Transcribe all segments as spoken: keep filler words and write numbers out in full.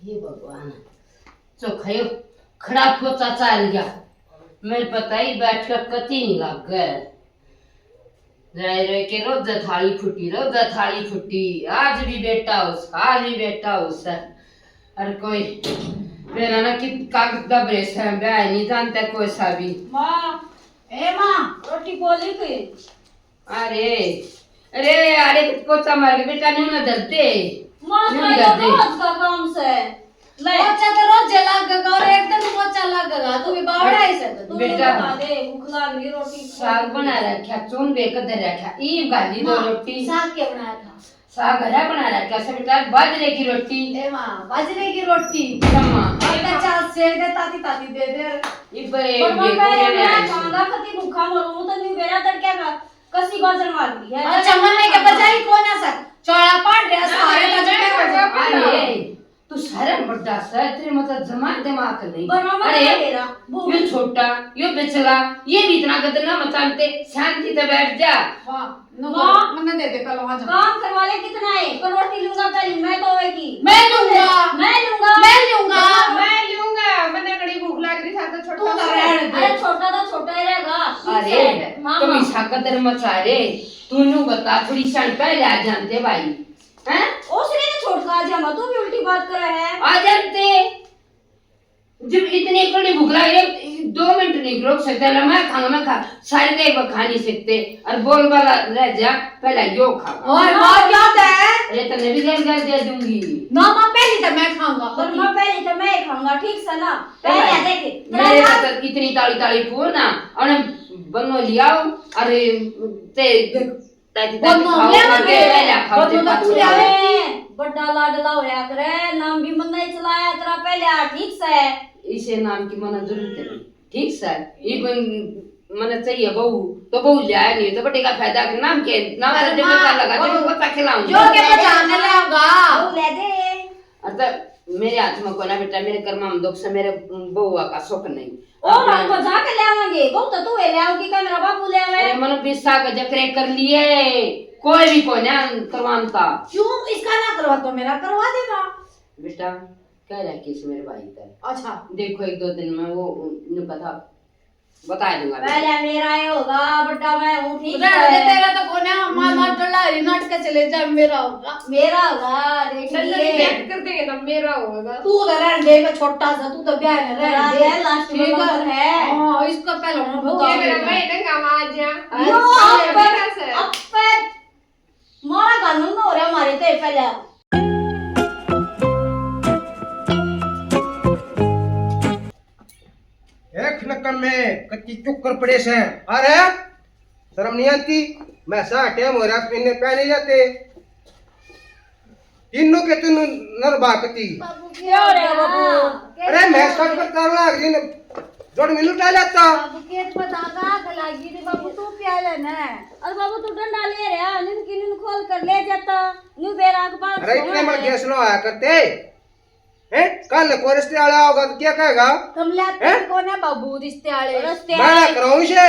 हे भगवान, चोखायो खड़ा पोचा चाल गया। मेरे पता ही बैठ कर कती नहीं लग गए। रह रह के रोज थाली फुटी, रोज थाली फुटी। आज भी बेटा उसका, आज भी बेटा उसका। और कोई मेरा ना कि कागज दबरे से ब्याह नहीं जानता कोई सा भी। माँ, ए माँ, रोटी पोली के। अरे, अरे, अरे, तो पोचा मार के बेटा, न्यू ना धर दे। माँ, न्यू ना धर दे। रोज का काम से। ले। पोचा तो रोज लाग गया और एक दिन पोचा लाग गया, तू भी बावड़ा ही से, तू बेटा, बता दे, भूख लाग रही, रोटी साग बना रखा, चून बे के धर रखा, ई गाली दो माँ, रोटी। साग क्या बनाया था? साग हरा बना रखा से बेटा, बाजरे की रोटी। ए माँ, बाजरे की रोटी। हाँ, माँ। और मैं चाल सेक दे, ताती ताती दे दे। ये बे-, पर माँ, बेटा मैं, ने मैं आई खाऊंगा, कति भूखा मरूं, तो न्यू बेरा तड़के का कसी बाजन वाली है। अच्छा, मन्ने के बजाई कोना सा, चौड़ा पाड़ रहा, सारे का जगह पर। अरे, तू सारे बड्डा सा, तेरे मतलब जमा दिमाग नहीं। पर मामा अरे, क्या कह रहा? वो ये छोटा, ये बिचला, ये भी इतना गदर ना मचानते, शांति से बैठ जा। वाह, नो माँ। मन्ने दे दे, पहले वहाँ जा। काम करवा ले कितना है, पर रोटी लूंगा पहले, मैं तो होएगी। मैं लूंगा। मैं लूंगा। मैं लूंगा। मैं लूंगा, मन्ने बड़ी भूख लग रही था तो छोटा तू तो सा। रहने दे। अरे छोटा तो छोटा ही रहेगा। अरे, मामा। तुम ऐसा गदर मचा रहे, तू न्यू बता, थोड़ी क्षण पहले आ जानते भाई। हैं? उसने तो छोटका आ जा, तू भी उल्टी बात करे है। आ जानते। जब इतनी कड़ी भूख लग रही, दो मिनट नहीं रोक सकते ना, मैं खाऊंगा, मैं खा, सारे तो एक बार खा नहीं सकते। और बोल वाला रह जा, पहले यो खा। और माँ क्या है? अरे, तन्ने भी गैस गैस दे दूंगी। ना माँ, पहले तो मैं खाऊंगा। पर माँ, पहले तो मैं ही खाऊंगा, ठीक से ना? पहले पहले देख, मेरे तेरा को तो इतनी ताली ताली पूर ना, और बनो लियाओ, अरे, ते ताकि, ताकि बदनाम खाओ, ले खाओ, आवे। पहले खाओ, बदनाम फिर तो तू ले खाओ। आवे। बड्डा लाडला होया करे, नाम भी मन्ना ही चलाया तेरा पहले आ, ठीक से। इसे नाम की मना जरूरत नहीं, ठीक से। ये कोई मना चाहिए बहू, तो बहू ले आया, नहीं तो बटे का फायदा, नाम के, नाम अरे से दिमाग माँ, लगा, जो बहू, पता खिलाऊं। जो के बहू बचा के ले आऊंगा। बहू ले दे। अरे तो मेरे हाथ में कोना बेटा, मेरे कर्मा में दुख से मेरे बहू का सुख नहीं। और अपना हम बजा के ले आवांगे, बहू तो तू ही ले आओगी, का मेरा बाबू ले आवे? अरे मनो, बीस साल का जकरे कर लिए, कोई भी कोई ना करवाता। क्यों इसका ना करवा तो मेरा करवा देगा। बेटा, कह रहा किस मेरे भाई का। अच्छा। देखो, एक दो दिन में वो, उन्हें पता, बता दूंगा मैं। पहले मेरा ये होगा, बड्डा मैं हूँ, ठीक रहने दे, है। तेरा तो कोना, मार, मार डला रही, नाटक चले जा, मेरा होगा। मेरा होगा, देख चल, लिए। चल, back कर देंगे ना, मेरा होगा। तू तो रहने दे, मैं छोटा सा, तू तो ब्याह न रहने दे। है, last में ठीक है। नंबर है। हाँ, इसका पहला मैं वो बता ये मेरा दूंगा। भाई ढंगा में आ जा। यो, इसका अप्पर, मेरा से। अप्पर। मारा कानून में हो रहा हमारे ते पहले। एक नकम में कच्ची चुक्कर पड़े से। अरे, शर्म नहीं आती? मैं सा टाइम हो रहा, पीने पै नहीं जाते। तीनों के तीनों नर बाकती। बाबू, क्या हो रहा है, बाबू? अरे, मैं सब पर तार लाग रही ने, जोड़ मिलू टा लेता। बाबू, खेत पर दादा आग लागी थी, बाबू, तू प्या ले ना। अरे बाबू, तू डंडा ले रहा, नींद की नींद खोल कर ले जाता, न्यू बेरा अखबार अरे, इतने में गैस लो आया करते। हैं? कल को रिश्ते वाला होगा तो क्या कहेगा? कमला हैं? तेरे को ना बाबू रिश्ते वाले। रिश्ते मैं वाले। कराऊं से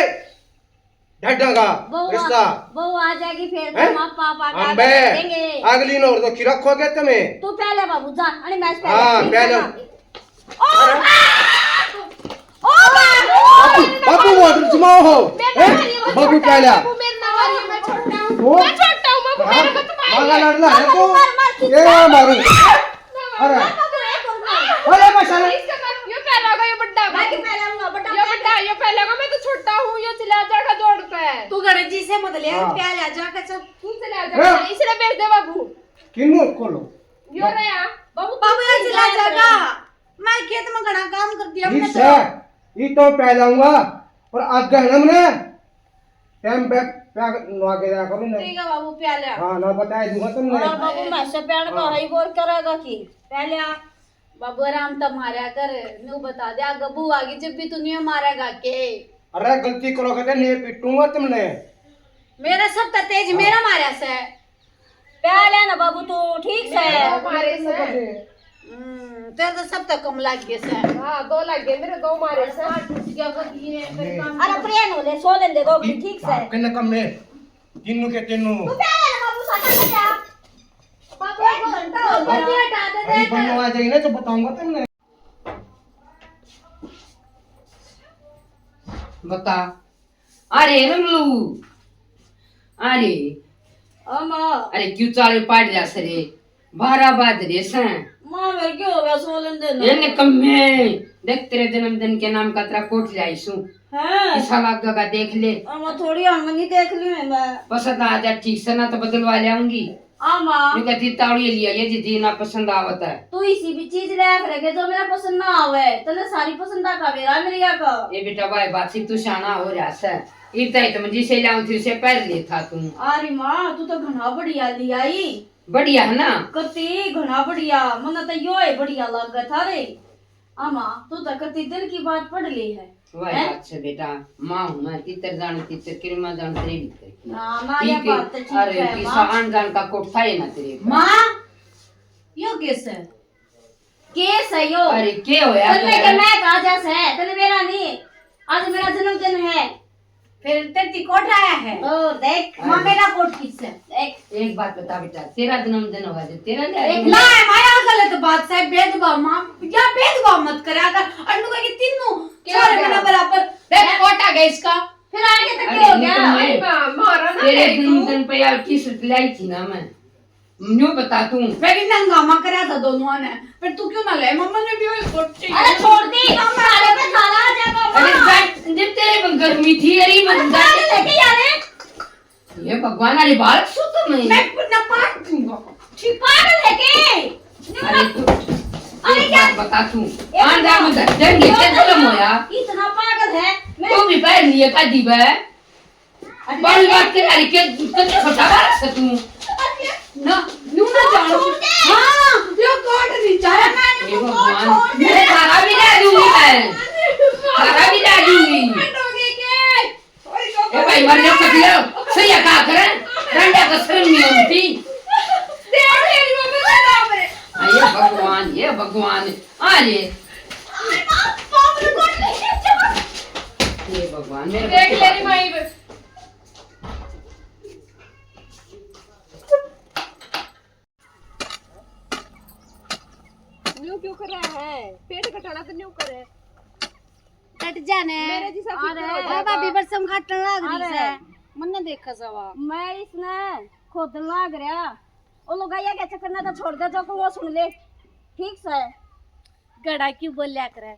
ढड्डा का बहू आ, रिश्ता। बहू आ जाएगी फिर हैं? तो माँ पापा का अम्बे, कर देंगे। अगली नौर तो खिरा खो गए तुम्हें। तू पहले बाबू जा, अरे मैं पहले हाँ, ठीक पहले। है ना? ओ, अरे। आ! ओ बाबू! बाबू, बाबू, वो जमाओ हो। मेरे हैं? ना मारिए, वो बाबू छोटा है, पहले। बाबू मेरे ना मारिए, मैं छोटा हूँ। वो? मैं छोटा हूँ, बाबू हाँ, मेरे मत मारिए। मारा लड़ना है बाबू, तो। मार, मार, खींच, ये मार। मारू। अरे। अरे, मैं साला। इसका मैं, यो पहला होगा, यो बड्डा। मैं भी पहला हूँ, बड्डा यो मैं बड्डा, यो पहला होगा, मैं तो छोटा हूँ, यो चला जाएगा दौड़ पे। तू गणेश जी से मत ले, हाँ। प्यार आ जाएगा, चल। तू चला जा, हाँ। इसने बेच दे बाबू। किन्नू खोलो। यो रहा। बाबू, बाबू, ये चला जाएगा। मैं खेत में घना काम कर दिया, ठीक हमने से, तो। ये तो पहला हूँगा, पर आगे है ना हमने। टाइम पे प्या नवा के रहा कभी ना। ठीक है बाबू, प्या लिया। हाँ, ना बताए दूंगा तुमने। और बाबू, मैं से प्यार का हाँ। हाई बोल करेगा कि प्या लिया। बाबू, आराम तो मारया कर, न्यू बता दे, आगे बहू आगी जब भी तू न्यू मारेगा के? अरे, गलती करोगे तो नहीं पीटूंगा तुमने। मेरा सब तो तेज हाँ। मेरा मारया से। पहले ना बाबू, तू ठीक से। मेरे दो मारे से। हम्म, तेरे तो सब तक कम लग गए से। हाँ, दो लग गए, मेरे दो मारे से। हाथ टूट गया, कभी ये, कभी काम। अरे, प्रेम हो ले, सो लेंदे दो, ठीक से। किन्ने कम में? तीनों के तीनों। तू पहले ना बाबू, साटा बजा। पापा, एक घंटा हो गया। अरे, बनवा जाइए ना, तो बताऊंगा तुमने। बता। अरे रमलू, अरे। हाँ, माँ। अरे, क्यों चाले पाड़ रहा सरे? बारह बाज रहे सै। माँ, मेरे क्यों हो गया? सो लेने दे ना। ये निकम्मे, देख, तेरे जन्मदिन के नाम का तेरा कोट ले आई सूं। हैं? किसा लागेगा, देख ले। आ, माँ, थोड़ी हम नहीं देख ली मैं। पसंद आ जा ठीक से, ना तो बदलवा ले आऊंगी। आ, माँ। न्यू कहती, तावड़ी लिया ये जी, जी ना पसंद आवत है। तू इसी भी चीज ले आकर रखे जो मेरा पसंद ना आवे। तने सारी पसंद आ का बेरा मेरी या का। ए बेटा, भाई बात सी, तू सियाना हो रहा सै। इब तक तो मैं जिसे लाऊं थी, उसे पहन ले था तू। अरे माँ, तू तो घना बढ़िया ले आई। बढ़िया है ना? कती घना बढ़िया, मन्ने तो यो ही बढ़िया लागे थारे। आमा, तू तो कती दिल की बात पढ़ ली है। वाह, हैं? बात से बेटा, माँ हूँ मैं, तीतर जान तीतर, किरमा जान तेरे भीतर की। ना, ना, ये बात तो ठीक है, माँ। अरे, किसा आन जान का कोठा है ना तेरे पर। माँ, यो कैसे? केस है यो। अरे, के होया तन्ने के? मैं कहा जा सै, तन्ने मेरा नहीं। आज मेरा जन्मदिन है। फिर तेरी कोट आया है। ओ, देख। माँ, मेरा कोट किस है? देख। एक बात बता बेटा, तेरा जन्मदिन होगा जो तेरा ले एक आऊंगा। ना, माया गलत बात है, भेदभाव, माँ, या भेदभाव मत करा कर। अन्नू का कि तीनों क्या छोरे हो गया? मना बराबर। देख, कोट आ गया इसका। फिर आगे तक अरे, क्या हो गया? अरे, माँ, मारा ना तेरे जन्मदिन पे यार टी शर्ट लाई थी ना मैं। न्यू बता तू। फिर इन्हें हंगामा करया था दोनों ने। फिर तू क्यों ना ले? मम्मा ने भी वही कोट चाहिए। अरे छोड़ दे, साले पे खाना आ जाएगा, अरे माँ। जब तेरे में गर्मी थी, अरे मैं साले लेके जा रहे। ये भगवान, अरे बालक सो तो मैं। मैं ना पाट दूंगा। ठीक पागल है के? अरे तू, अरे एक क्या? बात बता तू। एक आन जा, बात। मैं धक्के नीचे जुलम होया। इतना पागल है। मैं तू भी पहन लिए का दी बे। अरे बड़ी बात कर, अरे के, के छोटा बालक से तू। अरे ना, न्यू ना जाओ। छोड़ दे। हाँ, यो कोट नहीं जाए। मैंने ए वो भगवान, छोड़ दे। मैं थारा भी ला दूंगी मैं। थारा भी ला दूंगी। हटोगे के? ए भाई, मर जाओ, कट लो। सही है, का करे? रंडा का शर्म नहीं होती। देख, तेरी मम्मी का नाम है। अरे भगवान, ये भगवान। अरे। बाप रे, कोट नहीं जाओ। हे भगवान, मेरे देख को ले रही माई बस। न्यू क्यों कर रहा है? पेट घटाना तो न्यू करे। कट जाने। मेरे जैसा अरे, फिट हो जाएगा। भाभी बरसम काटने लाग रही अरे। से। मन्ने देखा सवा। मैं इसने खोदन लाग रहा। ओ लुगाइया के चक्कर ना तो छोड़ दे, जो को वो सुन ले। ठीक से। गड़ा क्यों बोल्या करे?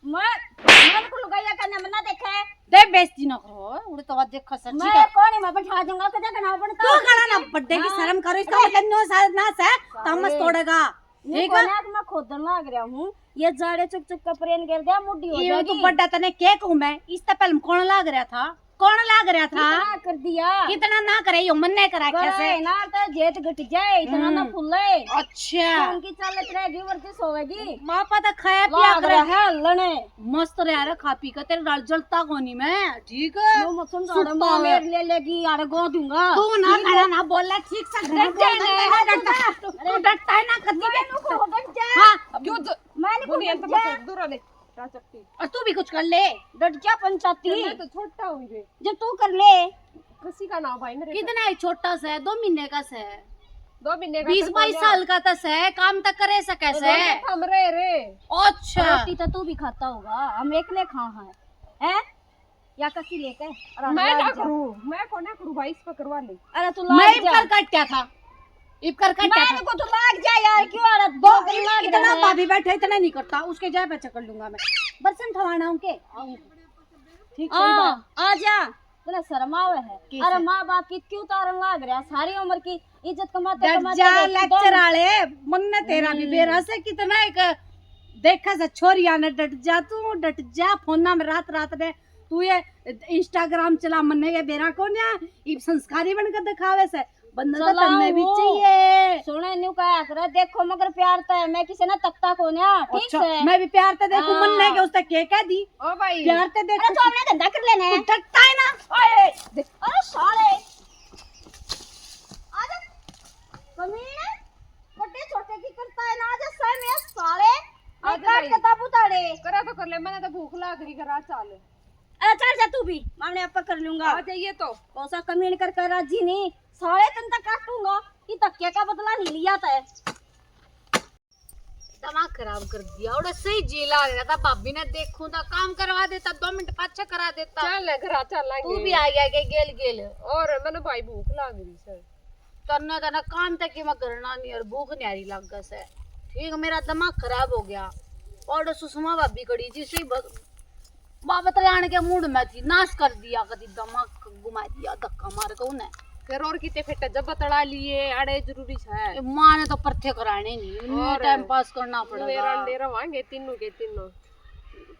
मैं, मैं को लुगाइया का नाम ना देखे। दे बेइज्जती ना करो, उड़े तो बात देखा सर, ठीक मैं है। कौन है, मैं बैठा दूंगा, कदे का नाम बनता तू है? गाना ना बड्डे की हाँ। शर्म करो, इसका मतलब न्यू साथ ना से, तामस अरे। तोड़ेगा। नहीं, ठीक है? कोना कि मैं खोदन लाग रहा हूँ, ये जाड़े चुक चुक का प्रेम कर दिया, मुड्डी हो ये तो जाएगी। बड्डा तने के कहूँ मैं, इस तक पहले कौन लाग रहा था? कौन लाग रहा था? कितना कर दिया? कितना ना करे, यो मन्ने करा करे कैसे? ना तो जेठ घट जाए, इतना ना हम्म। फूले। अच्छा। तो उनकी चालत रहेगी, वर्जिश होवेगी। माँ पा तो खाया पिया लाग करे। रहा है लने। मस्त रह रहा खा पी के, तेरे नाल जलता कोनी मैं, ठीक है? यो मत समझा, सुता माँ है। मेरे ले लेगी, यार गो दूंगा। तू ना ठीक है? ना बोल, ठीक से घर डट बोल, जाए डट ना, जाए, डट जाए। तू डटता है ना, कभी मैं भी। इनको डट जाए। हाँ। क्यों द-, मैंने को बोलिए डट तो जाए। बस दूर ले। क्या सकती? और तू भी कुछ कर ले। डट जा पंचायती। मैं तो छोटा हूँ रे। जब तू कर ले। किसी का नाम भाई मेरे कितना है, छोटा सा है, दो महीने का सा है। दो महीने का बीस तो बाईस कोई साल का तो सा है, काम तक करे सके तो सा है। हम रहे रे। अच्छा। रोटी तो तू भी खाता होगा, हम एकले खा हैं। हैं? या कसी लेके? और हम मैं लाग क्या जा। करूँ? मैं कौन है करूँ भाई, इस पे करवा ले। अरे तू मैं लाग इब जा। कर काटा था। इब कर काटा मैं था। इनको तो लाग जा यार, क्यों आ रहा? दो, दो कर लाग इतना रहा है। भाभी बैठे, इतना नहीं करता, उसके जाए पे चकड़ लूंगा मैं। बर्तन ठवाना उनके। ठीक, सही हाँ, बात। आ जा। तने शर्म आवे है? किस अरे है? माँ बाप की क्यों तारन लाग रहा? सारी उम्र की इज्जत कमाते डट कमाते जा, वो लेक्चर आले, मन्ने तेरा भी हम्म। बेरा से कितना एक देखा से छोरिया ने, डट जा तू, डट जा। फोना में रात रात ने तू ये Instagram चला, मन्ने ये बेरा कोन्या, इब संस्कारी बन के दिखावे से, बंदा तो चलाओ तन्ने भी वो। चाहिए। सुने न्यू कहा करे, देखो मगर प्यार तो है, मैं किसी ने तकता कोन्या, ठीक अच्छा, से? मैं भी प्यार तो देखूं, हाँ। मन्ने के उसने के कह दी? ओ भाई। प्यार तो देखो। अरे तो हमने धंधा कर लेना है। तू डटता है ना? ओए, देख, अरे साले। आजा। कमीने, बड़े छोटे की करता है ना, आजा सही में साले। आजा काट भाई। के ताबू ताड़े। करा तो कर ले, मैंने तो भूख लाग रही, घर आ चाल। अरे चल जा तू भी, मामले आपा कर लूंगा। आ जाइए तो। कौसा कमीन कर कर राजी नहीं, साले तन तक काटूंगा। ये धक्के का बदला नहीं लिया तै। दिमाग खराब कर दिया। और सही जी लाग रहा था, भाभी ने देखूं था, काम करवा देता, दो मिनट पाछे करा देता। चल घर आ, चल तू भी आ गया के गेल गेल। और मैंने भाई भूख लाग रही सर। तन्ने तन्ने काम तक की मैं करना नहीं और भूख न्यारी लाग से। ठीक, मेरा दिमाग खराब हो गया। और सुषमा भाभी खड़ी जी सही ब-, बाबत लाने के मूड में थी, नाश कर दिया, कदी दिमाग घुमा दिया, धक्का मार के उन्हें। फिर और किते फिट जब बतला लिए, अड़े जरूरी है। ए, माँ ने तो परथे कराने नहीं, इन्हें और टाइम पास करना पड़ेगा। मेरा अंडे रवांगे तीनों के तीनों।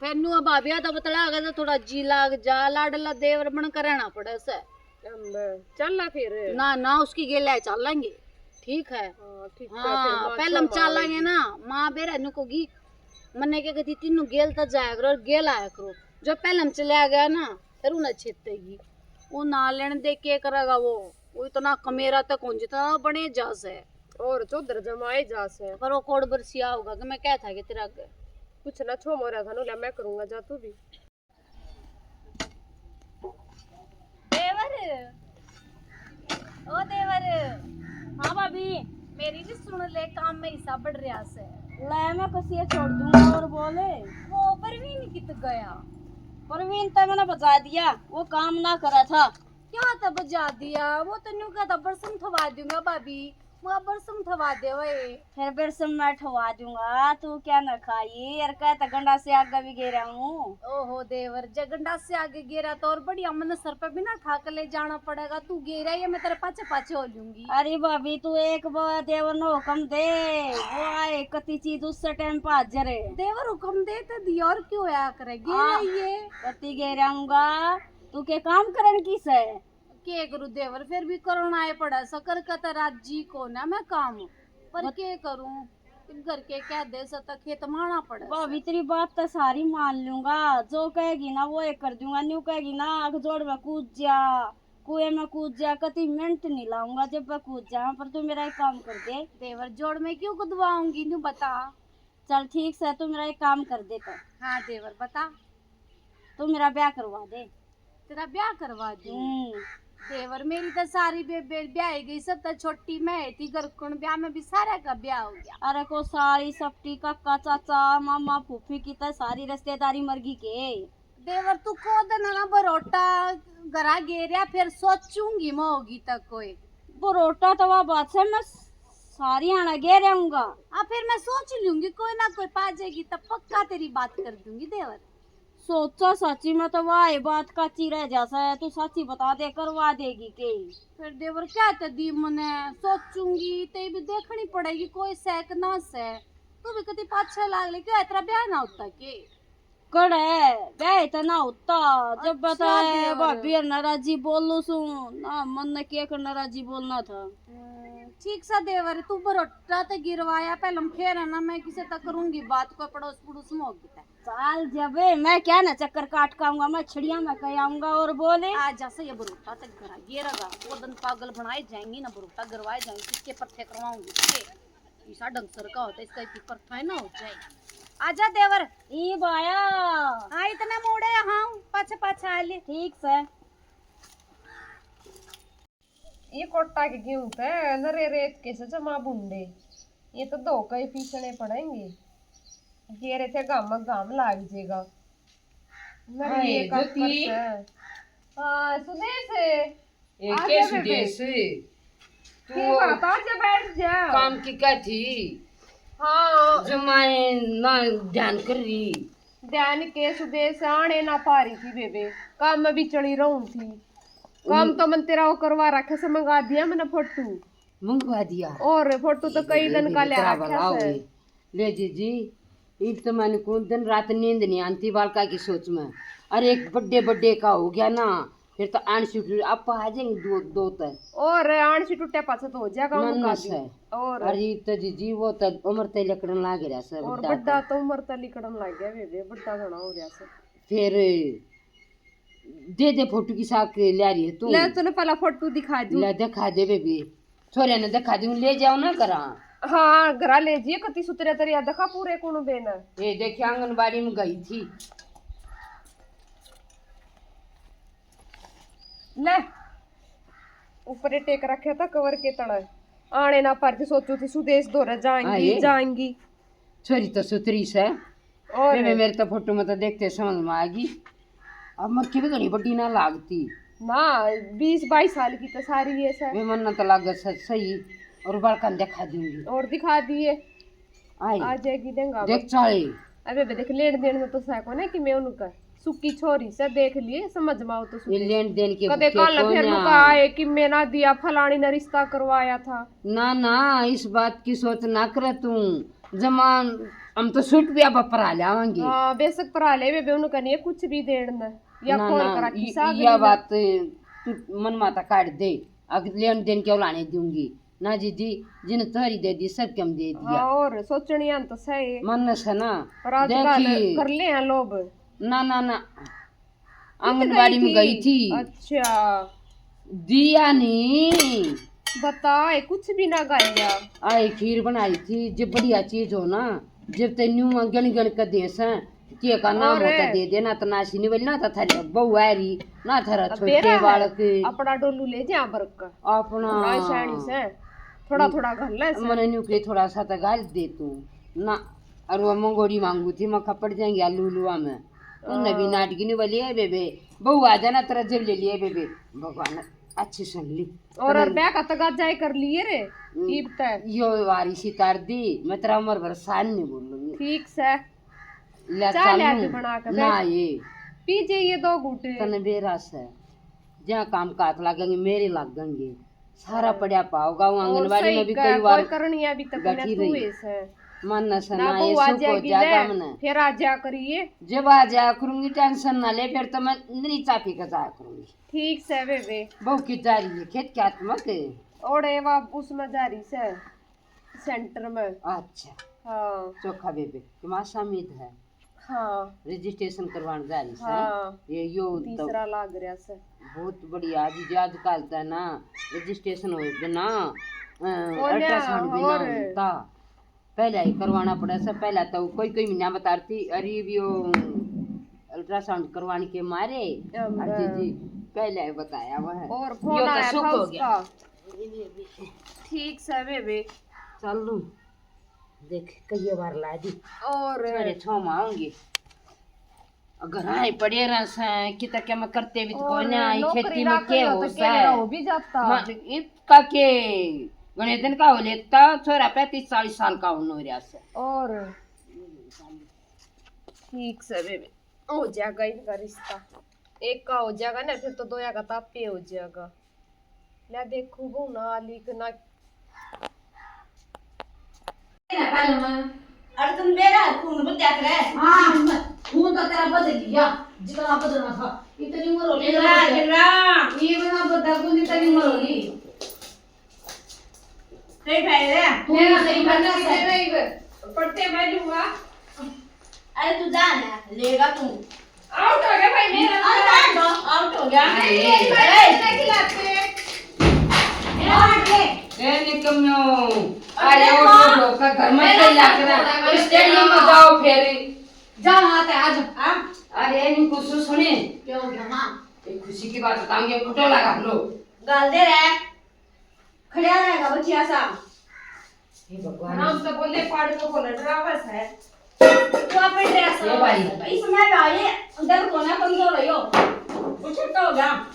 फिर नु भाभी तो बतला गया तो थोड़ा जी लाग जा, लाडला देवर बन कर रहना पड़े से। हम चल ना फिर। ना, ना, उसकी गेले चालेंगे। ठीक है। हाँ, ठीक है, फिर हाँ, माँ पहले हम चल चालेंगे ना, माँ बेरा नु कोगी, मन्ने के कहती, "तीनों गेल तक जाया करो और गेल आया करो।" जो पहले हम चले आ गया ना, फिर उन्हें छेतेगी। वो ना लेने दे के करेगा वो, वो इतना कमेरा तक कौन जितना बने जा से। और चौधर जमाए जा से। पर वो कोड बरसिया होगा कि मैं क्या था कि तेरा आगे। कुछ ना छो मोरा था, नु ले मैं करूंगा, जा तू भी। देवर, ओ देवर। हाँ भाभी। मेरी भी सुन ले, काम में हिस्सा बढ़ रहा से। ले मैं कसिया छोड़ दूंगा और बोले। वो परवीन कित गया? परवीन तो मैंने बजा दिया, वो काम ना करा था। क्या तो बजा दिया, वो तो न्यू कहता बरसम थवा दूंगा भाभी। मुआ बरसम थवा दे ओए। फिर बरसम मैं ठवा दूंगा, तू क्या न खाई? अर कह त गंडा से आगे भी गेरा हूँ। ओहो देवर, जे गंडा से आगे गेरा तो और बढ़िया, मन सर पे बिना ठा के ले जाना पड़ेगा। तू गेरा ये मैं तेरे पाछे पाछे हो लूंगी। अरे भाभी, तू एक बार देवर ने हुक्म दे, वो आए कति चीज उससे टाइम पे हाजिर है। देवर हुक्म दे तो दिया और क्यों आया करे, गेरा हाँ, ये। कति गेरा हूँगा, तू के काम करन की से? के करूँ देवर, फिर भी करोना आए पड़ा, सकर का तो राजी कोना मैं काम, पर के करूँ, घर के कह दे सता खेत माना पड़ा। भाभी, तेरी बात तो सारी मान लूंगा, जो कहेगी ना वो एक कर दूंगा। न्यू कहेगी ना, अग जोड़ में कूद जा, कुएं में कूद जा, कति मिनट नहीं लाऊंगा जब मैं कूद जा। पर तू मेरा एक काम कर दे। देवर, जोड़ में क्यों कुदवाऊंगी, न्यू बता। चल ठीक से, तू मेरा एक काम कर दे तो। हाँ देवर, बता। तू मेरा ब्याह करवा दे। तेरा ब्याह करवा दूं? हम्म। देवर, मेरी तो सारी बेबे ब्याह गई, सब तो छोटी मैं थी, घर कुण ब्याह में भी सारा का ब्याह हो गया। अरे को सारी सपटी, काका, चाचा, मामा, फूफी की तो सारी रिश्तेदारी मर गई के। देवर, तू को दिन ना बरोटा घरा गेरिया, फिर सोचूंगी मैं होगी तक कोई। बरोटा तो वह बात है, मैं सारी आना गेर आऊंगा। आ, फिर मैं सोच लूंगी, कोई ना कोई पा जाएगी, तब पक्का तेरी बात कर दूंगी देवर। सोचा साची, मैं तो वाह बात काची रह जा सा, तू साची बता दे, करवा देगी के? फिर देवर क्या तो दी मने, सोचूंगी, ते भी देखनी पड़ेगी कोई सै के ना सै। तू भी कति पाछे लाग ले, क्यों इतना ब्याह ना होता के? कड़े ब्याह तो ना होता, जब अच्छा बताए देवर। भाभी और नाराजी बोलू सू ना, मन ने के कर नाराजी बोलना था। हम्म, ठीक सा देवर, तू बरोटा ते गिरवाया, पहले हम फेर है ना, मैं किसे तक करूंगी बात, को पड़ोस पड़ोस में होगी तै। चाल जबे, मैं क्या ना चक्कर काट के आऊंगा, मैं छड़िया में कह आऊंगा और बोले। आ जा से ये बरोटा तक घर ये रगा, वो दिन पागल बनाए जाएंगी ना, बरोटा गिरवाए जाएंगी, किसके पत्थे करवाऊंगी, किसके? ईसा ढंग सर का होता, इसका इतनी परथा ना हो जाए। आजा देवर। ई बाया। हाँ, इतना मोड़े, हाँ, पाछे पाछे आ ले। ठीक से। ये कोटा के गेहूं थे, नरे रेत के से जमा भुंडे। ये तो धो के ही पीसने पड़ेंगे। गेरे थे घाम, घाम लाग जेगा। नरे हाय, ये काम ज्योति। करते हैं। हाँ, सुदेश। ए, आ के जा बेबे। सुदेश? तू के बात, आ जा, बैठ जा। काम की क्या थी? हाँ। जमाए ना ध्यान कर रही। ध्यान के सुदेश आने ना पा रही थी बेबे, काम में भी चली रहूं थी। काम हम्म। तो मन तेरा वो करवा रखा से, मंगा दिया मैंने फोटो। मंगवा दिया। और फोटो तो ए, कई दिन का ले रखा से। ले जीजी, इब तो मैंने को दिन रात नींद नहीं आती बालका की सोच में। अरे एक बड्डे बड्डे का हो गया ना, फिर तो आण से टूटे, आप आ जाएंगे दो, दो तय। और आण से टूटे पाछे तो हो जाएगा मन उनका नस भी। है। और अरे तो जीजी वो तो उम्र तय लिकड़न लाग रहा सर, और बड्डा बड्डा तो। तो उम्र तय लिकड़न लाग गया बेबे, बड्डा घना हो रहा सर। फिर दे दे फोटो की साख ल्या रही है तू। ले, तूने पहला फोटो दिखा दूं। ले, दिखा दे बेबी। छोरिया ने दिखा दूं, ले जाओ ना घरा। हाँ, घरा ले जिए, कति सुतरे तरिया दिखा पूरे कुण बेन। ए, देखिए, आंगनबाड़ी में गई थी। ले, ऊपर ही टेक रखे था कवर के तले। आने ना पार थी, सोचू थी सुदेश धोरे जाएंगी, हाँ, ये। जाएंगी। छोरी तो सुथरी से। और वे, वे मेरे तो फोटो में तो देखते समझ में आ गई। अब मक्खी भी घणी बड़ी ना लागती। ना, बीस बाईस साल की तो सारी ये से। वे मन तो लागे से सही। और बालकन दिखा दूंगी। और दिखा दिए। आई। आ जाएगी देंगा देख अब। चाली। अबे बे देख, लेन देन में तो सै कोने कि मैं उनका सुक्की छोरी से देख लिए, समझ में आओ तो ये सुक्की। लेन देन के कदे भूखे काल कौन फिर आ? नुका आए कि मैं ना दिया, फलानी ने रिश्ता करवाया था। ना, ना, इस बात की सोच ना करे तू। जमान हम तो सूट भी अब परा लावांगे। हाँ, बेशक परा ले बे, बे उनका नहीं है कुछ भी देन ना। या ना, खोल ना, कर रखी इ-, साग या नहीं। बात तू मन माता काट दे। अग लेन देन के लाने दूंगी। ना जीजी, जिन थारी दे दी, सब के हम दे दिया। हाँ, और सोचनिया तो सही। मन से ना, पर आजकल देखी। कर ले हैं लोभ। ना, ना, ना। कित आंगनबाड़ी में गई थी? गई थी। अच्छा। दिया नहीं। बता, ये कुछ भी ना गाया। आई खीर बनाई थी, जो बढ़िया चीज हो ना, जब ते न्यू गण गण के दे से, के का नाम और होता दे देना, तो नासी नहीं बोली ना, तो थारी बहू आ रही ना, थारा अब छोटे तेरा है, बालक। अपना डोलू ले जा बरक का। अपना। अपना शानी से, थोड़ा, हम्म। थोड़ा घाल ले से। मने न्यू के थोड़ा सा तो घाल दे तू ना, और वो मंगोड़ी मांगू थी, मैं खपड़ जाएंगे आलू लुआ में। उनने भी हाँ। नाटकी नहीं बोली, "ए बेबे, बहू आ जाना, तेरा जब ले लिए बेबे।" भगवान अच्छी सुन ली। और, और पर ब्याह का तगाजा ही कर लिए रे, हम्म, ईब तक। यो वारी सितार दी, मैं तेरा उम्र भर सान नहीं बोलूंगी। ठीक से। ले चाह ले चालू। आके बना के ना दे। ये। पी जे ये दो घूंटे। तने बेरा से। जहाँ काम का हाथ लागेंगे, मेरे लागेंगे। सारा पड़ा पाओगा, वो और आंगनबाड़ी सही में भी का, कई बार कोई करनी है अभी तक बैठी ना तू रही। ऐसे। मन न ना सना, बहू ये आ सुख हो जाएगी जाएगा ले, मने। फिर आ जा करिए। जब आ जाया करूंगी, टेंशन ना ले, फिर तो मैं नहीं चाह पी के जाया करूंगी। ठीक से बेबे। बहू की जा रही है खेत के हाथ में के? ओड़े वा उसमें जा रही से। सेंटर में। अच्छा। हाँ। चोखा बेबे, तुम्हारा समीत है। हाँ। रजिस्ट्रेशन करवाने जा रही से। हाँ। ये यो तो तीसरा लाग रहा से। बहुत बढ़िया। आज जो आजकल तो ना रजिस्ट्रेशन हो बिना, अ, और ना, अल्ट्रासाउंड बिना और होता। पहले ही करवाना पड़ा से। पहले तो कोई कोई महीना बता रही थी, अरे भी यो अल्ट्रासाउंड करवाने के मारे। अब और जी, जी, पहले ही बताया हुआ है। और फोन यो तो आया सुख था हो गया। उसका। ठीक से बेबे। चल लूं। देख, कई बार ला दी। और छोरे छो मांगे। अगर आए पड़े रह से, किता के मैं करते भी तो और कोई ना, ये नौकरी खेती में ना के करो हो तो के सा? हो भी जाता। मा-, इतका के घणे दिन का हो लेता, छोरा पैंतीस चालीस साल का होने हो रहा से। और ठीक से बेबे, हो जाएगा इनका रिश्ता, एक का हो जाएगा ना, फिर तो दोया का तापे हो जाएगा। ले देखू बहू ना आली के ना। अरे तुम मेरा खून बत्या करे। हाँ, खून तो तेरा बदल गया, जितना बदलना था। इतनी उम्र हो गई। गिरा, गिरा। ये बना बता, कौन इतनी उम्र हो गई? सही भाई रे। तू मेरा सही बनना सही। पढ़ते मैं लूंगा। अरे तू जा ना, लेगा तू। आउट हो गया भाई मेरा। अरे जान दो, आउट हो गया। अरे, अरे, अरे। खिलाते। ए, निकम्मो। अरे, अरे, उठ, उठ, उठ, घर में खेल रहा है। स्टेडियम में जाओ फिर। जा वहां पे, आ जा। हाँ? अरे, नहीं कुछ सुने। क्या हो गया, माँ? एक खुशी की बात बताऊंगी, फोटो लगा लो। गाल दे रहा है। खड़ा रहेगा बचिया सा। हे भगवान। नाम से बोले, पाड़ को बोले, डरावस है। तू अपने ड्रेस ये भाई। इसमें भाई दिल को ना कमजोर हो। वो छोटा हो गया।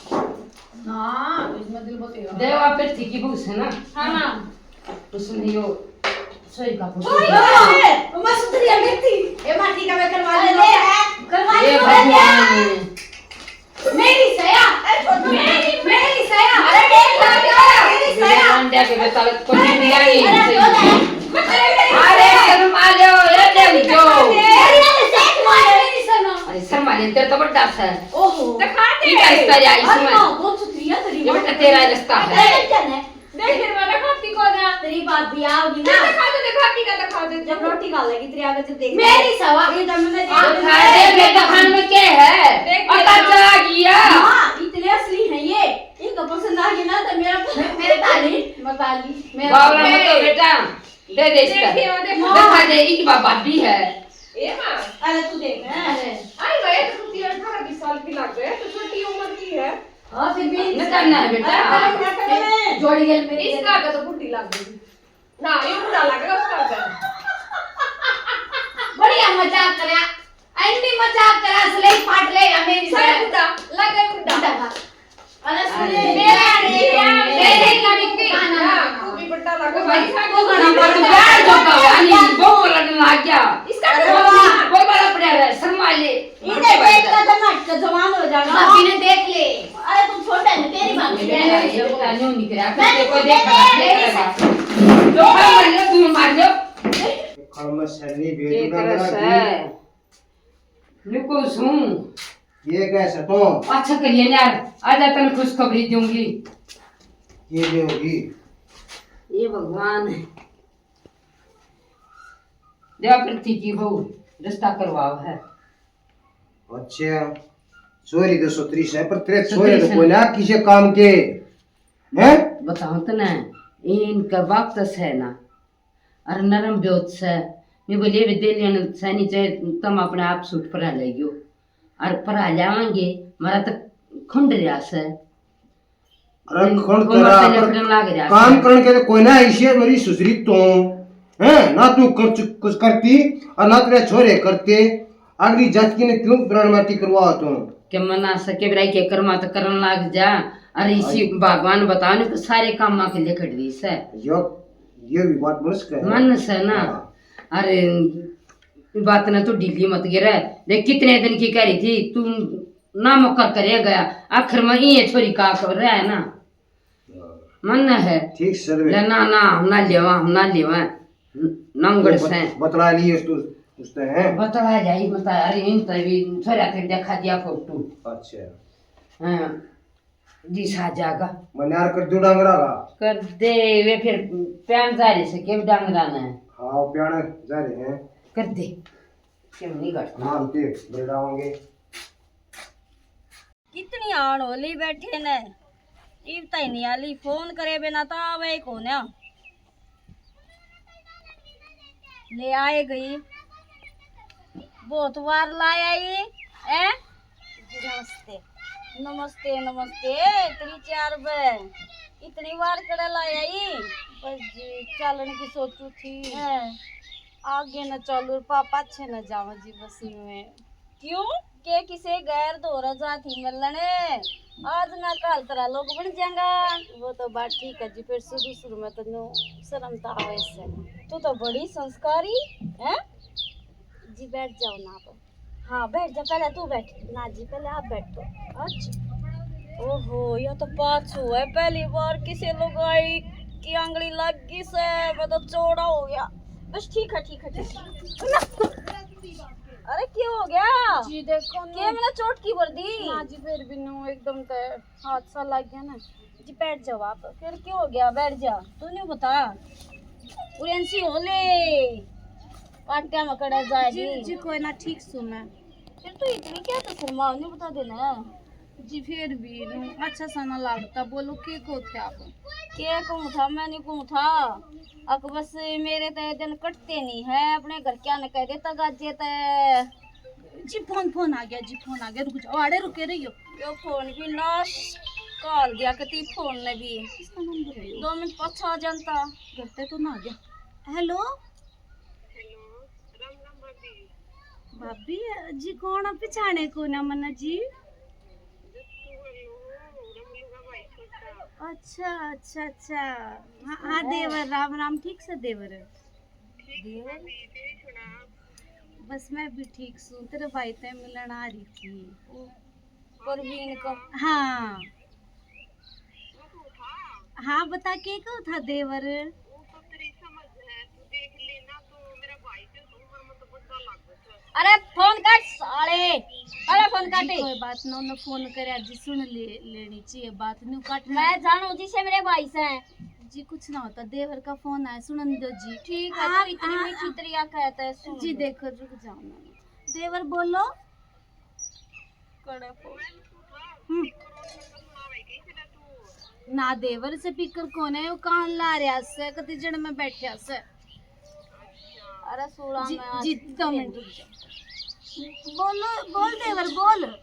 ना, इसमें दिल बहुत है। देवा पे थी की भूस है ना? हाँ, हाँ। उसमें यो सोई का छोरी फोटो। है, वो मस्त रिया मिलती। ए माटी का मैं करवा ले। करवा ले, ये करवा ले। भगवान। मेरी सया, अरे छोटू, मेरी, मेरी सया, अरे मेरी सया, मेरी सया। ये अंडे के बेटा को नहीं दिया ये अरे सही। दो दे। अरे शर्मा लो, ये दे दो। मेरी सया, मेरी सया। अरे शर्मा ले, तेरे तो बड़ा सा है। ओहो। दिखा दे। ये क्या रिश्ता है अरे इसमें? माँ, बहुत सुथरी है तेरी ये माँ। बेटा तेरा रिश्ता है। अरे क्या है? देख, फिर वाला खाती को ना। तेरी भाभी आओगी ना। दिखा दे, दिखा दे, दिखा दे। जब रोटी खा लेगी, तेरी आगे जब देख। मेरी सवा। ये जब मैंने दिखा दे, मेरे खान में क्या है? देख, पता चला गया। हाँ, इतने असली हैं ये। इनको पसंद आ गई ना, तो मेरा, मेरे ताली। मताली। मेरा बावला मत हो बेटा, दे दे इसका। देखिए, वो देखो। दिखा दे, इनकी बा-, भाभी है। ए माँ। अरे तू देख, हैं? अरे। आई भाई, तो तू तेरह, अठारह, बीस साल की लग गई, तो छोटी उम्र की है। हाँ, फिर भी ना करना है बेटा। हाँ, करना है। जोड़ी गल मेरी इसका आगे तो बुढ़ी लग गई। ना, ये बुढ़ा लग रहा उसका आगे। बढ़िया मजाक करा। इतनी मजाक करा, असले ही फाट ले या मेरी सारे तरह। बुढ़ा, लग गए बुढ़ा। बुढ़ा का। अरे सुन ले। मेरे आने की क्या? मेरे ही लगी थी। ना, ना, ना, तू भी बुढ़ा लग रहा। भाई साहब, वो बड़ा बड़ा प्यार जो का हुआ, नहीं, वो लड़ने लग गया। इसका अरे क्या बाबा। हुआ? वो बड़ा पड़ा रहा, शर्मा ले। इन्हें देख के तो नाटक जवान हो जाएगा। भाभी ने देख ले। अरे तू छोटा है, तेरी भाभी है। ये तो कानून निकला, मैं तेरे को तो देख देख ले। मेरे साथ। जो मार लो, तू मार लो। खड़ में सैनी भेज एक दूंगा रस मेरा है। जी। नुको सूं। ये कैसे तो? अच्छा करिए यार, आजा तन खुशखबरी दूंगी। ये भी होगी। ये भगवान है। देवा पृथ्वी की बहू रिश्ता करवाओ है। अच्छा, छोरी तो सतरी से, पर तेरे छोरे तो कोई ना किसी काम के, हैं? बताओ तो ना, इनका वक्त से ना, और नरम ब्योत से, मैं बोलिए, "वे दे लेने से नीचे, तुम अपने आप सूट परा ले गयो, और परा जावांगे, मारा तो खुंड रहा से।" अरे, कौन कौन तेरा से पर लकड़न लाग रहा काम है? करने के तो कोई ना, इसी मेरी सुसरी तो है ना, तू कर, कुछ करती और ना तेरे छोरे करते। अगली जात की ने क्यों ब्रांड माटी करवा तू? के मना सके बराई के कर्मा तो करन लाग जा। अरे, इसी आई। भगवान बताओ ने तो सारे काम के लिए खड़ रही से। यो, ये भी बात मन से कहे। मन से ना। हाँ। अरे, बात ना तो ढीली मत गिरे। देख, कितने दिन की कह रही थी तू, ना मुकर करे गया, आखिर में ये छोरी का कर रहा है ना। हाँ। मन है। ठीक सर। ले ना, ना, हम ना लेवा, हम ना लेवा। नंगड़ तो बत-, से। बतला लिए तू उससे, हैं? बतला जाई, बता, अरे, इन तभी छोरा के दिखा दिया फोटो। अच्छा। हाँ। जी, सा जागा। मन्यार कर दो डांगरा का। कर दे, वे फिर प्यान जा रहे से, के डांगरा ने? हाँ, प्यान जा रहे हैं। कर दे। क्यों नहीं करता? हाँ, के बड़े डांगे। कितनी आड़ होली बैठे ने, इब ताई नहीं आली, फोन करे बिना तो आवे ही कोन्या। ले आए गई, बहुत वार लाया ये, ए? जी, नमस्ते। नमस्ते, नमस्ते, इतनी चार बे, इतनी वार कड़ा लाया ये? बस जी, चालन की सोचू थी। हैं। आगे न चालू, पा-, पाछे न जावा जी, बस इनमें। क्यों? के किसे गैर धोरा जाती मिलने? आज ना काल तेरा लोग बन जाएगा। वो तो बात ठीक है जी, फिर शुरू शुरू में तो नो शर्म तो आवे से। तू तो बड़ी संस्कारी है जी। बैठ जाओ ना आप। हाँ, बैठ जा, पहले तू बैठ। ना जी, पहले आप बैठो। अच्छा। ओहो, यह तो पाछू है, पहली बार किसी लुगाई की आंगली लग गई से, मैं तो चौड़ा हो गया। बस ठीक है, ठीक है, ठीक है। अरे, क्या हो गया? जी, देखो ना। के मैंने चोट की भर दी? ना जी, फिर भी नो एकदम ते हाथ सा लग गया ना। जी, बैठ जाओ आप। फिर क्या हो गया? बैठ जा। तू नहीं बता। उरेंसी हो ले। कांटिया में कड़ा जाए जी, जी। जी, कोई ना, ठीक सू मैं। फिर तू इतनी क्या तो शर्मा, नहीं बता देना। जी, फिर भी नु अच्छा सा ना लागता। बोलो, के को थे आप? के कहूँ था, मैं नहीं कहूँ था। अक बस मेरे ते दिन कटते नहीं है, अपने घर क्या न कह देता गाजे ते। जी, फोन, फोन आ गया जी, फोन आ गया। रुक जाओ, आड़े रुके रहियो। यो फोन भी नाश कर दिया कती फोन ने भी। इसका नंबर है यो। दो मिनट पाछा आ जानता। घर ते तो ना आ गया। हेलो। हेलो, राम राम भाभी। भाभी जी, कौन पिछाणे को ना मना जी? अच्छा, अच्छा, अच्छा। हाँ, हाँ, देवर, राम राम। ठीक से देवर? देवर? बस मैं भी ठीक सूं, तेरे भाई ते मिलन आ रही थी। परवीन को। हाँ। हाँ, बता, के को था देवर? अरे फोन काट साले, अरे फोन जी, काटे। कोई बात ना, उन्हें फोन करे, आज सुन ले, लेनी चाहिए बात, न्यू काट। मैं जानू जिसे मेरे भाई से। जी, कुछ ना होता, देवर का फोन आया, सुनन दो जी। ठीक है, आप, तू इतनी मीठी तरिया कहता है, सुन जी। देखो, रुक जाओ ना, देवर बोलो। कड़े फोन। हम्म। ना देवर, स्पीकर कोने, वो कान ला रहा से, कति जन में बैठा से। अरे सूड़ा जी, में जी, दो मिनट रुक जाओ। बोलो, बोल देवर, बोल।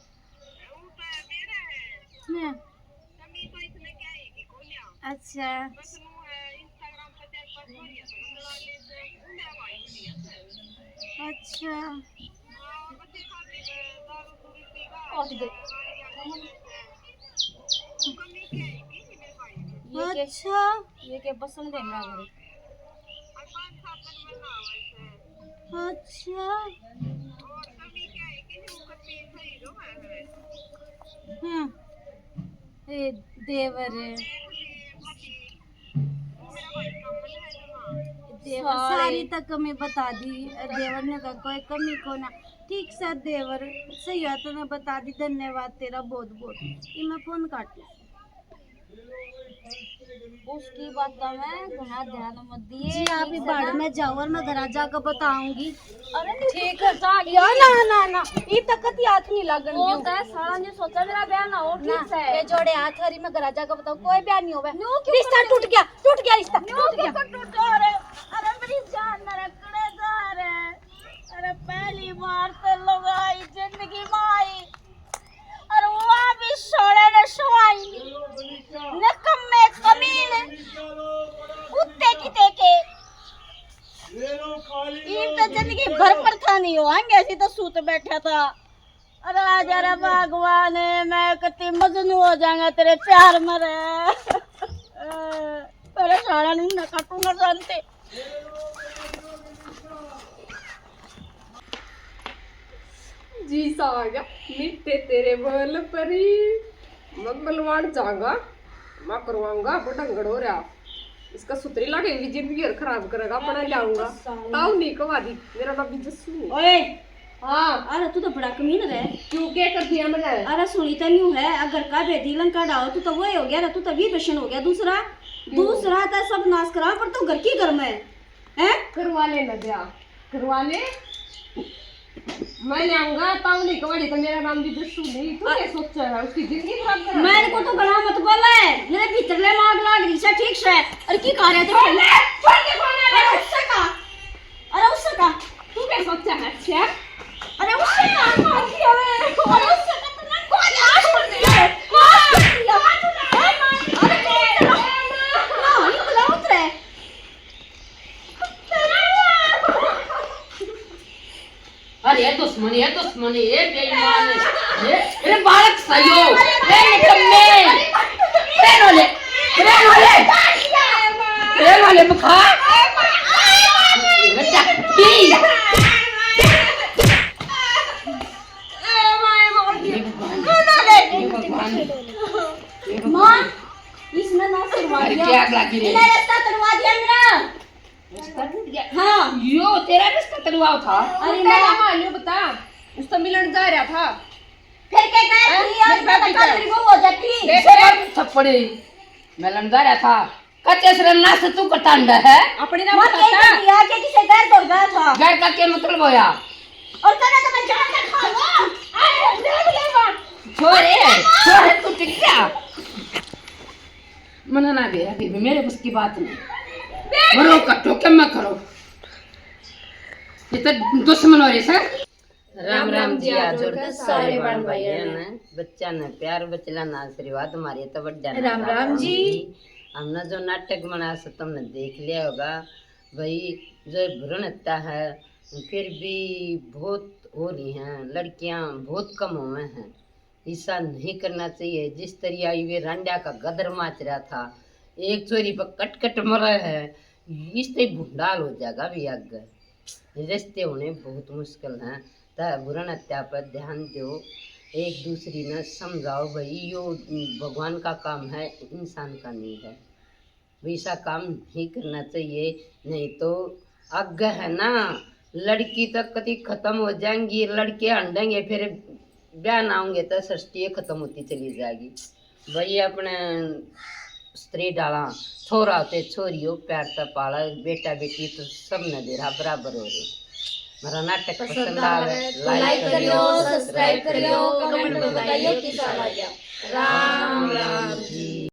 हाँ। अच्छा। अच्छा। और दे। ये के, अच्छा। ये के बसन देना करे। अच्छा। हम्म। ए देवर। देवर सारी। सारी तक कमी बता दी। देवर ने कहा कोई कमी को ना। ठीक सै देवर, सही है, तूने बता दी, धन्यवाद तेरा बहुत बहुत। ये मैं फोन काट लूँ। उसकी बातों में घना ध्यान मत दिए। जी, आप ही भाड़ में जाओ और मैं घर जाकर बताऊंगी। अरे नहीं, ठीक है। जा, या ना, ना, ना, ये तक कति हाथ नहीं लगन वो दूँ। तो है, साला ने सोचा मेरा ब्याह ना हो, ना, ठीक है। ये जोड़े हाथ हरी, मैं घर जाकर बताऊँ, कोई ब्याह नहीं होवे। न्यू क्यों रिश्ता टूट गया, टूट गया रिश्ता, न्यू टूट गया। क्यों टूट गया रे? अरे मेरी जान, मेरा कलेजा रे। अरे पहली बार तो लुगाई जिंदगी में आई। अरे वो भी छोड़े ने सवाई। निकम्मे कमीने। कुत्ते की देखे। ये तो जिंदगी भर पर था नहीं हो, हम ऐसी तो सूत बैठा था। अरे आजा रे भगवान, मैं कति मजनू हो जाऊंगा तेरे प्यार में रे। अरे सारा नहीं ना काटूंगा शांति। जी सा आ गया, मीठे तेरे बोल परी। मैं बलवान जाऊंगा, मैं करवाऊंगा, बड़ा ढंगड़ हो रहा। इसका सुतरी लागे भी जिंदगी और खराब करेगा, अपना जाऊंगा। ताऊ नहीं कवा दी, मेरा नाम भी जस्सू नहीं। ओए, हाँ। अरे तू तो बड़ा कमीन है। क्यों, क्या कर दिया मैंने? अरे सुनी तो न्यू है, अगर का बेदी लंका डाओ, तू तो वही हो गया ना, तू तो विभीषण हो गया दूसरा। क्यों? दूसरा तो सब नाश करा, पर तू घर की घर में है। हैं? करवा ले ना ब्याह, करवा ले। मैं ले आऊंगा ताऊ नहीं कवाड़ी तो मेरा नाम भी जस्सू नहीं। तू क्या सोचा है? उसकी जिंदगी खराब कर। मैंने को तो गला मत बोला है, मेरे भीतर ले माग लाग रही से, ठीक से। अरे की खा रहे थे? छोड़ दे, छोड़ दे, कौन है? अरे उससे का, अरे उससे का। तू क्या सोचा है? अच्छा, अरे उससे का मार दिया है। अरे उससे का तूने कौन लाश कर दिया है? लाश कर दिया। अरे ना, ये तो उतरे। अरे दुश्मन, ये दुश्मन, ये बेईमान, ये, अरे बालक सही हो, ए निकम्मे, रे रोले, रे रोले, रे रोले मुखा, बेटा, पी। हे भगवान, हे भगवान, हे भगवान। माँ, इसने ना सुनवा दिया। अरे क्या आग लगी रे? इन्हें रास्ता तड़वा दिया मेरा। रिश्ता टूट गया। हाँ। यो तेरा रिश्ता तड़वाओ था। अरे तेरा मैं माँ, यो बता, उसका मिलन जा रहा था। फिर के गए हैं? थी, आज मेरी भाभी तक का। मेरी बहू हो जाती। देख से ले। बार थप्पड़े। मिलन जा रहा था। कच्चे सिरे ना से तू बतांडा है। अपने ना मैं बताता। कह दिया कि किसे घर दौड़ गया था। घर का क्या मतलब होया? और तने तो मैं जान के खा लो। अरे, ले ले माँ। छोरे, छोरे, तू टिक जा। मना ना गया, अभी भी मेरे बस की बात नहीं। मरो कटो, क्या मैं करो? ये तो दुश्मन हो रहे सर। राम राम जी, आ जोड़ के सारे बहन भाइयों ने, बच्चा ने प्यार, बचला ने आशीर्वाद, हमारे तो बड्डा ने राम राम जी। हमने जो नाटक बनाया सो तुमने देख लिया होगा भाई, जो भ्रूण हत्या है फिर भी बहुत हो रही हैं, लड़कियां बहुत कम हुए हैं। ऐसा नहीं करना चाहिए। जिस तरिया ये रांडा का गदर माच रहा था, एक छोरी पर कट कट मरा है, इस ते भूंडाल हो जाएगा भी आगे। रिश्ते होने बहुत मुश्किल हैं, तो भ्रूण हत्या पर ध्यान दो, एक दूसरी ने समझाओ भाई, यो भगवान का काम है, इंसान का नहीं है। वैसा काम नहीं करना चाहिए, नहीं तो आगे है ना, लड़की तो कति खत्म हो जाएंगी, लड़के हंडेंगे, फिर ब्याह ना होंगे तो सृष्टि खत्म होती चली जाएगी। भाई अपने स्त्री डाला, छोरा होते छोरी हो, प्यार तो पाला, बेटा बेटी तो सब ने दे रहा, बराबर हो रहे। मेरा नाटक पसंद आवे, like करियो, subscribe करियो, comment में बताइयो किसा लग्या। राम राम जी।